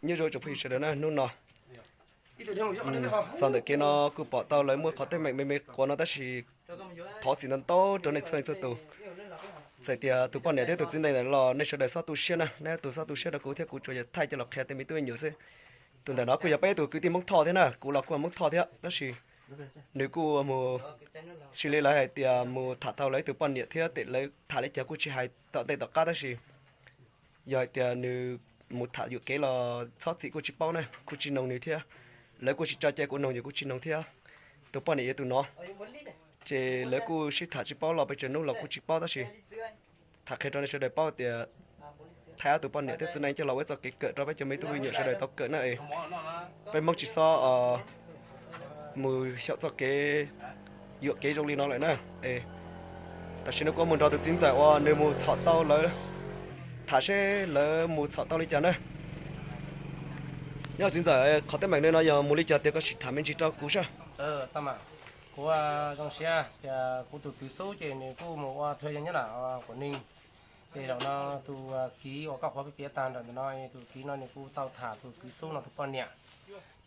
Nyob zoo tsoom phooj ywg sawv daws na, hnub no xaus ntawm kev no kuj pom tau lawv muaj qhov teeb meem me me quav no tab sis thov txim ntau ntau rau nej txhua leej txhua tus. Txawm tias tus poj niam thiab tus txiv neej ntawd los nej sawv daws txhob tu siab na, nej tus txhob tu siab rau kuv thiab kuv tsuas yog thaij coj los qhia tej me tub me nyuam xwb. Tus ntawm no kuj yog peb tus kwv tij Hmoob Thoj thiab na, kuv los kuj Hmoob Thoj thiab tab sis nws kuj mus, sis li lawv hais tias mus tham tau lawv ib tug poj niam thiab tej lawv tham li cas kuj tsis hais tom ntej tom qab tab sis yog hais tias nws mus tham yuam kev los txhob txim kuj tsis paub na, kuj tsis noog nws thiab. Lawv kuj tsis tso cai kuv noog yus kuj tsis noog thiab. Tus poj niam yog tus no, ces lawv kuj sib tham tsis paub los pes tsawg hnub los kuj tsis paub tab sis tham qhia rau nej sawv daws paub tias thaij ob tug poj niam thiab txiv neej coj los ua txoj kev kawm rau peb cov me tub me nyuam sawv daws tau kawm na es peb Hmoob tsis txhob mus xyaum txoj kev yuam kev zoo li no lawm na. Es tam sim no kuv mus nrog tus txiv ntxawm uas nws mus txhom tau lawv, tham seb lawv mus txhom tau li cas na. Nyob txiv ntxawm, qhov teeb meem li no yog mus li cas tias koj sim tham me ntsis rau kuv saib. Kuv zoo siab tias kuv tus kwv Xub ces nws kuj mus ua thawj yeeb nyob nram Quảng Ninh. Ces zaum no tus kiv uas koj qhuav pib piav tag ntawm no, tus kiv no nws kuj tau tham tus kwv Xub no tus poj niam.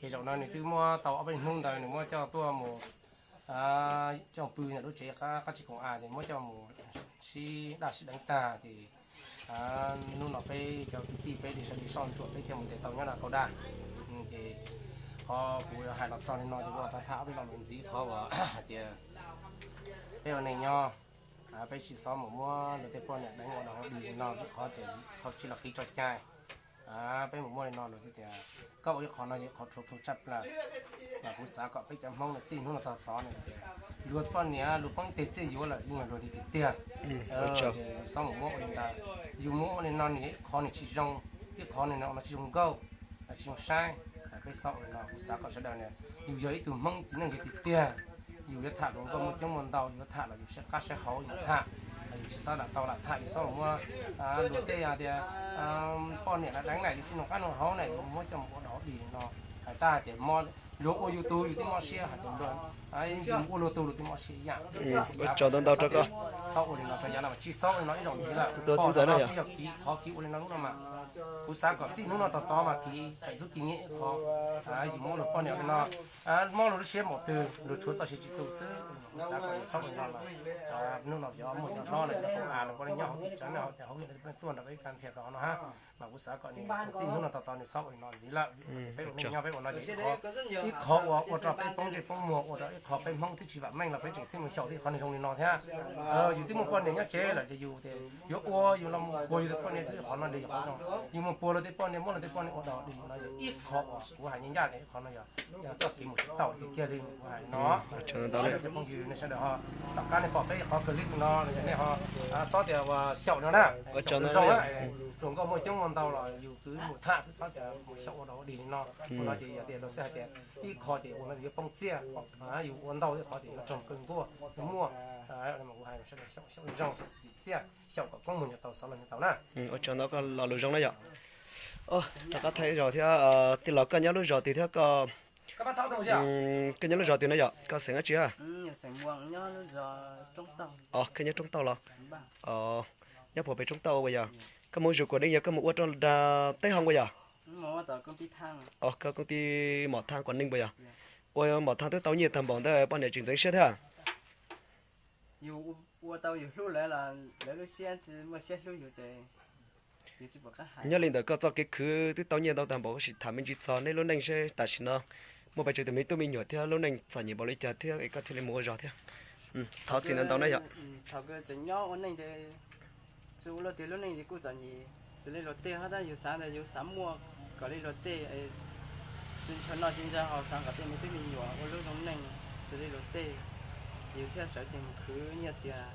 Ces zaum no nws twb muab tau ob peb hnub ntawd nws muab coj tuaj mus coj pw ntawm lub tsev qab tsev koom av ces muab coj mus sib daj sib deev tag ces hnub no peb cov kwv tij peb li sawv li soj ntsuam peb thiaj mus ntes tau nyob nram Kaus Daj. Ces qhov kuv hais los txog li no ces kuv tham ob peb lo lus ntxiv qhov uas hais tias peb ua neej nyob, peb tsis txhob mus muab luag tej poj niam deev ua dog ua dig li no, ib qhov tias qhov tsis los kev tso cai. Peb mus muab li no lus xwb tias koj ua ib qho no yog ib qho rhuav plhu tshaj plaws. Mas kuv xav kom peb cov Hmoob no txij hnub no tog tod no tias luag poj niam luag poob ib teg txiaj yuav lawm yeej yog luag li tiag tiag. Txhob mus muab ua li ntawd. Yus muab ua li no nws ib qho nws tsis zoo, ib qho nws no tsis zoo nkauj, tsis zoo saib. Peb txhob ua li no, kuv xav kom sawv daws na, yus yog ib tug Hmoob txiv neej tiag tiag, yus yuav tham luag nkauj muaj coob muaj ntau, yus yuav tham los yus saib qab saib hauv yus tham, yus tsis txhob lam tau lam tham, yus txhob mus muab luag tej tias poj niam deev na, yus tsis nug qab nug hauv na, yus muab coj mus ua dog ua dig no. Hais tag hais tias luag ua yus tus yus twb mob siab, hais tias luag yus ua luag tus luag twb mob siab ib yam. Ua tsaug ntau ntau rau koj. Txhob ua li no rau yav no mas tsis txhob ua li no ib zaug ntxiv lawm. Pom no yog kiv, qhov kiv ua li no lub no mas kuv xav kom txij hnub no tos tod mas kiv, xub kiv nyiaj ib qho, yus muab luag poj niam li no, muab luag lub siab npaum twg luag tshuav txoj sia tsis tu xwb. Kuv xav kom yus txhob ua li no los hnub no yog muaj cov hlob lawm, cov koom av los puav leej nyob hauv txhij tsav nej hauv cov hauv yeej tuaj nrog peb kan thiaj txog no ha. Mas kuv xav kom nws txij hnub no tos tod nws txhob ua li no ntxiv lawm. Peb ua neej nyob peb ua no ces ib qho ua rau peb poob ntsej poob muag, ua rau ib qho peb Hmoob twb tsis vam meej los peb tseem xij mus xyaum tib qho nws zoo li no thiab. Yus twb muaj poj niam nyob tsev lawm ces yus tias yuav ua yus los puag yus tus poj niam xwb, qhov no li yog qhov zoo. Yus mus puag luag tej poj niam, muab luag tej poj niam ua dog ua dig no yog ib qho uas kuv hais ncaj ncaj tias ib qho no yog txoj kev mus tsis tau tiag kiag li kuv hais no. Cov phooj ywg nej sawv daws ho, tom qab nej pom peb qhov clip no los yog nej ho xob tias ua xyaum no na, xyaum zoo, hluas nkauj muaj coob muaj ntau los yus twb mus tham xwb, xob tias mus xyaum ua dog ua dig li no. Ua no ces yog tias luag xij hais tias ib qho ces ua no yuav poob txiaj, yus ua ntau tej qhov ces yuav raug kawg nkuaj, yuav muaj. Mas kuv hais sawv daws xyaum, xyaum zoo, xyaum txim txiaj, xyaum kom koob muag nyob tau, xov los nyob tau na. Ua tsaug ntau koj lo lus zoo na yom. Rov qab thaij zog thiab, tij laug koj nyob lub zos twg thiab koj, koj nyob lub zos twg na yom, koj xeem dab tsi? Koj nyob Roob Tauj los? Nyob puag pem Roob Tauj puas yog? Koj mus zuj Quảng Ninh yog koj mus ua rau teb hoo puas yog? Koj công ty mỏ than Quảng Ninh puas yog? Ua mỏ than twb tau nyiaj tag npaum ntawd poj niam tseem ntxeev siab thiab. Yus ua tau yus hlub lawv los lawv lub siab tsis muaj siab hlub yus ces. Nyob li ntawm koj txoj kev khwv twb tau nyiaj ntau tag npaum, koj sim tham me ntsis txog neb lub neej seb tam sim no muaj pes tsawg tus me tub me nyuam thiab lub neej txom nyem npaum li cas thiab es koj thiaj li mus ua zog thiab. Thov txim ntau ntau na yom. Thaum kws tseem nyob ua neej ces tsis ua luag twg lub neej ces kuj txom nyem xws li luag tej, hos tab yus xav ntawd yus xav muaj kom li luag tej, tsis ntshaw noj tsis ntshaw haus, xav kom tej me tub me nyuam ua lub zoo neej xws li luag tej, yus thiaj sawv tsees mus khwv nyiaj txiag.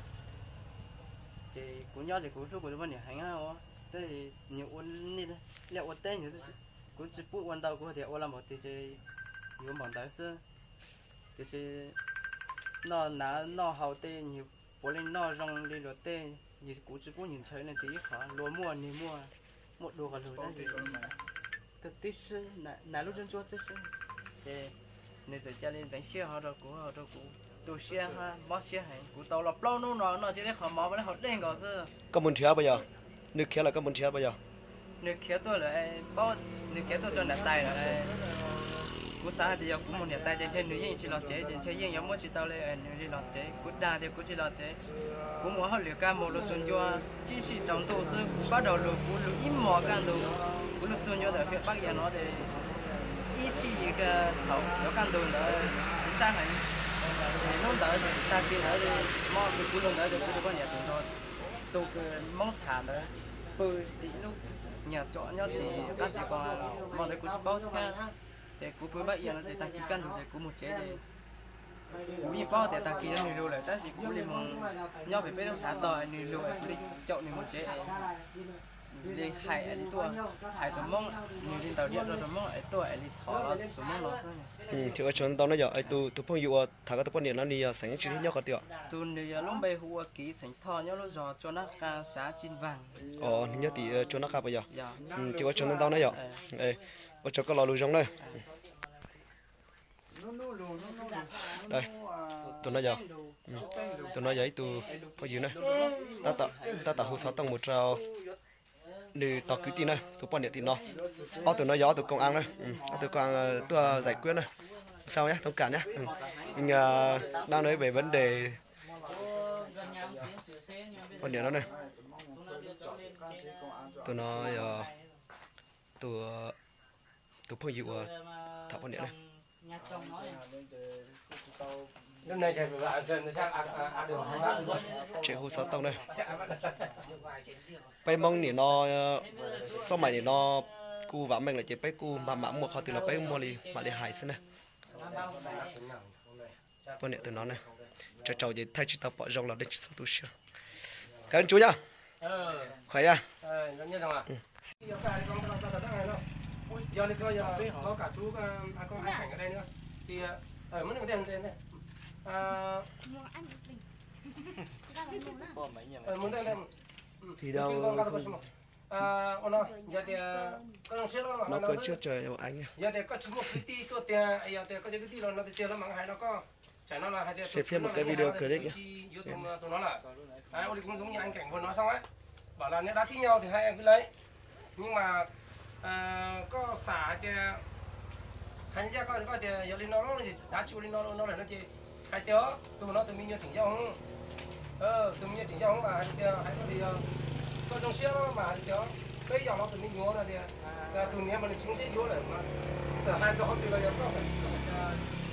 Ces kuv nyob ces kuv hlub kuv tus poj niam heev, tab sis nws ua liaj ua teb, kuv tsis pub ua ntau, kuv tias ua los npaum twg ces yuav npaum ntawd xwb. Tiam sis noj hnav noj haus tej nws puav leej noj zoo li luag tej, kuv tsis pub nws ntshaw leej twg ib qho, luag muaj nws muaj, muaj dua qhov lug tab sis kawg tib si, hnav lub ntsuab ntsuab tib si. Ces nws txawm cia li ntxeev siab ho rau kuv, ho rau kuv tu siab mob siab heev. Kuv tau los plaub hnub no noj tsis li qhov mov, ua li haus dej nkaus xwb. Koj mus nrhiav puas yog? Nws khiav lawm koj mus nrhiav puas yog? Nws khiav tuaj lawm, paub nws khiav tuaj tso niam tais lawm. Kuv xav hais tias yog kuv mus niam tais ces ntshe nws yeej tsis los tsev, ces ntshe yeej yuav muab tsis tau li, nws li los tsev. Kuv dag tias kuv tsis los tsev, kuv mus hauj lwm kaj mus los tsuas ncua tsib sij tsaus ntuj xwb. Kuv pab daug lus, kuv lus ib hmos kaj ntug, kuv lug txug ncua ntawm hiam pab yas no ces ib sij thaum yuav kaj ntug ntawd kuv sab heev. Hnub ntawd tag kis ntawd, mo kuv lug ntawd ces kuv tus poj niam tus nraug, tus kws Hmoob tham ntawd pw tim lub nyuag tsom nyob tim qab tsev ko, mo ntawd kuv tsis paub thiab. Ces kuv pw pab yas no ces tag kis kaj ntug ces kuv mus tsev ces kuv yeej paub tias tag kis yog nws lug lawm tab sis kuv li mus nyob pem peb lub xav tog nws lug es kuv li caum nws mus tsev es li hais es li tuaj, hais tus Hmoob, nws li ntaus diam rau tus Hmoob es tuaj es li thov tus Hmoob no xwb. Thiab ua tsaug ntau na yog tus phooj ywg uas tham koj tus poj niam no nws yog xeem tsi thiab nyob qhov twg os? Tus nws yog lub npe hu ua Kiv xeem Thoj nyob lub zos Tsua Nab Qa xav Tsis Vaag. Os, nws nyob tim Tsua Nab Qa puas yog? Thiab ua tsaug ntau ntau na yog. Ua tsaug koj lo lus zoo na. Tus no yog, tus no yog ib tug phooj ywg na, tab tom hu xov tooj mus rau nws tus kwv tij na, tus poj niam tim no. Ob tug no yog ob tug công an na, ob tug công an tuaj giải quyết na. Sao nhá, thông cảm nhá. Đang nói về vấn đề poj niam no na. Tus no yog tus, tus phooj ywg uas tham poj niam na. Tseem hu xov tooj na. Peb Hmoob nim no, xab maim nim no kuj vam meej lawm ces peb kuj mam mam muaj qhov twg los peb muaj li mam li hais xwb na. Poj niam tus no na, tsaus tsaus ces thaij tsis tau pom zoo los nej tsis txhob tu siab. Kawm ntsuv yog, khỏe yog. Thì đâu, nó có trước trời anh á. Yog tias koj tsis muaj kwv tij tuaj tiag, yog tias koj cov kwv tij los no tiag tiag lawm mas hais no koj, tsam no los hais tias tus no los yeej hais no tias kuv tsis yuav tus no lawm. Ua li kuv zoo yam anh Cảnh Vượt nói xong á, bảo là nếu đã thích nhau thì hãy cứ lấy. Nhưng mà koj xav hais tias, hais ncaj koj koj tias yog li no lawm, dab tsi ua li no no lawm no ces hais tias tus no tus me nyuam tseem yau heev, tus me nyuam tseem yau heev mas hais tias, hais tias koj zoo siab mas hais tias peb yog los tus me nyuam no tias, tus niam mas nws tsis zoo siab yuav lawm mas txawm hais txog qhov twg los yog koj,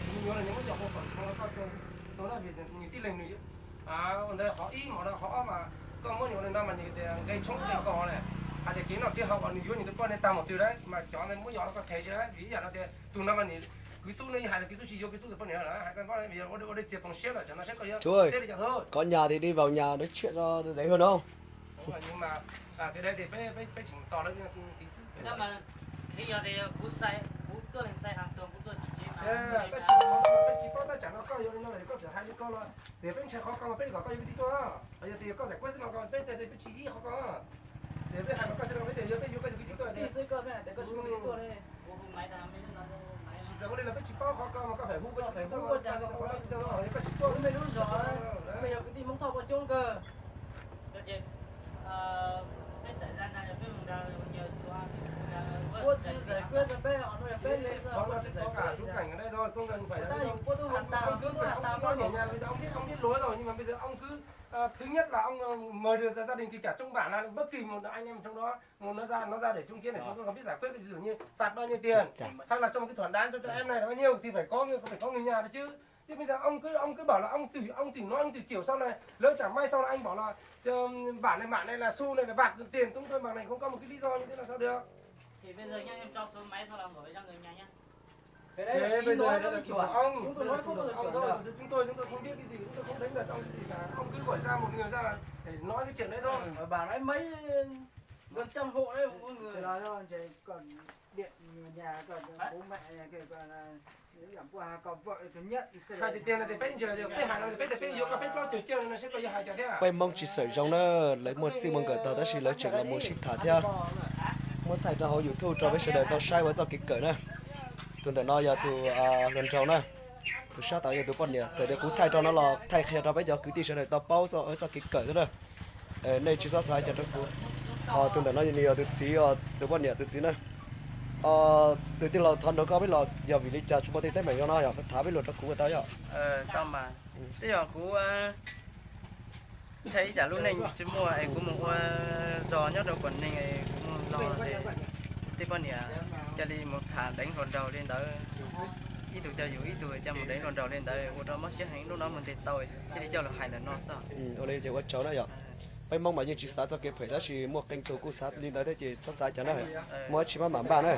tus me nyuam los nws muab cov hauv paus tus no rau koj, tus no vim nws tib leeg nws ua ntawd. Qhov ib mas no, qhov ob mas koj muab nws ua li no mas nws tias nqe tshoob nqe kos na, hais tias kev noj kev haus los nws yuav nws tus poj niam tag mus twg lawm mas cov ntawd muab yog rau koj them xwb vim ib yam no tias tus no mas nws kwv xub no hais tias kwv xub tsis yuav kwv xub tus poj niam lawm, hais koj ua dej txias poos siab lawm, cov no saib koj yuav teb li cas xwb. Có nhà thì đi vào nhà nói chuyện cho dễ hơn đúng không? Mas cái đấy thì peb peb tseem tos lawv tiv xwb. Tab sis peb tsis paub tab tsam no koj yuav li no lawm koj txawm hais li koj los tias peb ntshai qhov ko mas peb li kom koj yuav kwv tij tuaj, yog tias koj giải quyết xwb no peb tias peb tsis yib qhov ko. Ces peb hais rau koj xwb no peb tias yog peb yuav koj cov kwv tij tuaj xwb koj hais tias koj tsis muaj kwv tij tuaj ne. Tsis tas ua li los peb tsis paub qhov ko mas koj phải hu koj cov kwv tij tuaj, yog koj tsis tuaj, peb yog kwv tij Hmoob Thoj poj coob kawg. Qhov no xwb có cả chụp cảnh ở đây thôi, không cần phải là ông cứ, ông cứ nói nhẹ nhàng, bây giờ ông biết, ông biết lỗi rồi nhưng mà bây giờ ông cứ thứ nhất là ông mời được gia đình thì cả trong bản là bất kỳ một anh em trong đó, một nó ra nó ra để chứng kiến để chúng tôi còn biết giải quyết cái ví dụ như phạt bao nhiêu tiền, hay là cho một cái khoản đán cho cho em này là bao nhiêu thì phải có người, phải có người nhà đó chứ. Chứ bây giờ ông cứ, ông cứ bảo là ông tự, ông tự nói, ông tự chịu sau này lỡ chẳng may sau này anh bảo là bản này, bản này là xu này là phạt tiền chúng tôi, bằng này không có một cái lý do như thế là sao được. Thì bây giờ nhá, em cho số máy thôi là gửi cho người nhà nhá. Cái đấy là ý nói của ông, chúng tôi nói không bao giờ chuẩn được. Chúng tôi, chúng tôi không biết cái gì, chúng tôi không đánh vào trong cái gì cả. Ông cứ gọi ra một người ra là để nói cái chuyện đấy thôi. Ở bản ấy mấy, gần trăm hộ đấy, mỗi người. Chỉ là do còn điện nhà, còn bố mẹ này, kể cả là Hais tiag tiag no tias peb ntseeg tias peb hais no tias peb tias peb yuav koj peb plaub caug caug no seb koj yuav hais cas thiab. Peb Hmoob tsis xav zoo na, lawv muaj txij muaj nkawm tag tab sis lawv tseem los mus sib tham thiab. Muab thaij rau hauv YouTube rau peb sawv daws tau saib ua txoj kev kawm na. Tus ntawm no yog tus hluas nraug na, tus sab tod yog tus poj niam. Txawm tias kuv thaij rau no los thaij qhia rau peb cov kwv tij sawv daws tau paub txoj, txoj kev kawm thiab na. Nej tsis txhob xav hais cas rau kuv. Tus ntawm no nws yog tus txiv, tus poj niam tus txiv na. Tus tij laug thov nrog koj peb los yog vim li cas tsis muaj tej teeb meem zoo no yog koj tham peb los rau kuv ua tau yom. Tau mas, twb yog kuv ntshai ib tsam lub neej tsis muaj es kuv mus ua zog nyob rau Quảng Ninh es kuv mus los ces tej poj niam cia li mus tham deev hluas nraug li ntawd. Ib tug coj yus ib tug coj mus deev hluas nraug li ntawd ua rau mob siab heev, hnub no mus ntes tau thiaj li coj los hais ntawm no xwb. Ua li ces ua tsaug na yom. Peb Hmoob mas yeej tsis xav txoj kev phem tab sis muaj qee tus kuj xav li ntawd thiab ces txhob xav cas na. Muaj dab tsi maj mam npaj na.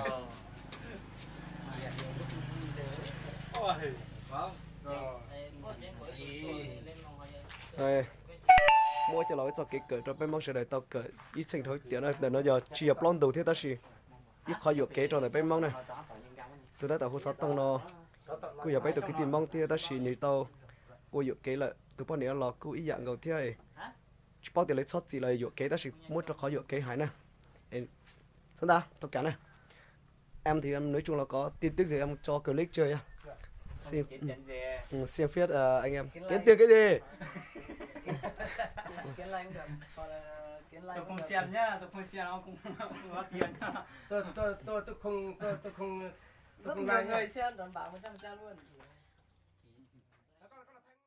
Muab coj los ua txoj kev kawm rau peb Hmoob sawv daws tau kawm ib txheej dhau tiam na. Ntawm no yog tsis yog plaub ntug thiab tab sis ib qhov yuam kev rau ntawm peb Hmoob na. Tus tab tom hu xov tooj no kuj yog peb tus kwv tij Hmoob thiab tab sis nws tau ua yuam kev lawm, tus poj niam los kuj ib yam nkaus thiab. Tsis paub tias lawv txhob txwm los yuam kev tab sis muab rau qhov yuam kev hais na. Xav ntag, thông cảm na. Em thì em nói chung là có tin tức gì em cho clip trước nhá. Xin, xin phép anh em kiếm tiền cái gì? Tôi không xem nhá, tôi không xem, ông không, không có tiền nhá. Tôi, tôi, tôi, tôi không, tôi, tôi không, tôi không like nhá. Rất nhiều người xem, đảm bảo một trăm phần trăm luôn.